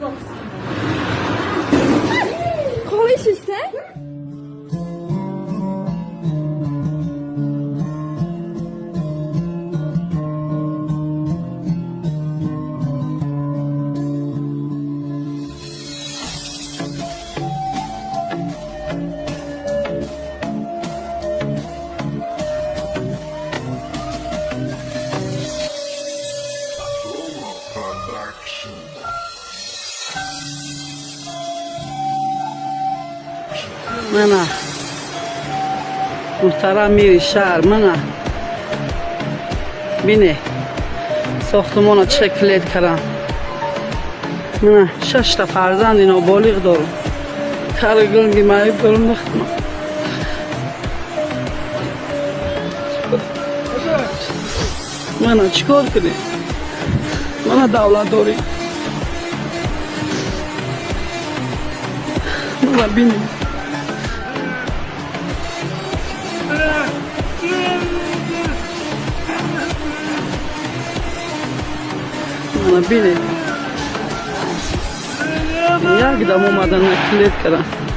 Qalay? Мана, муҳтарам мири шаҳр, мана бине, сохтумона чӣ клет кардам. Мана, шашта фарзанди ноболиғ дорам, кару гунги маиб дорам. Нахтма мана, чӣ кор кунем? Мана, давлатдорӣ, мана бинем. Мана бинед, як дам омадан, клет кардам.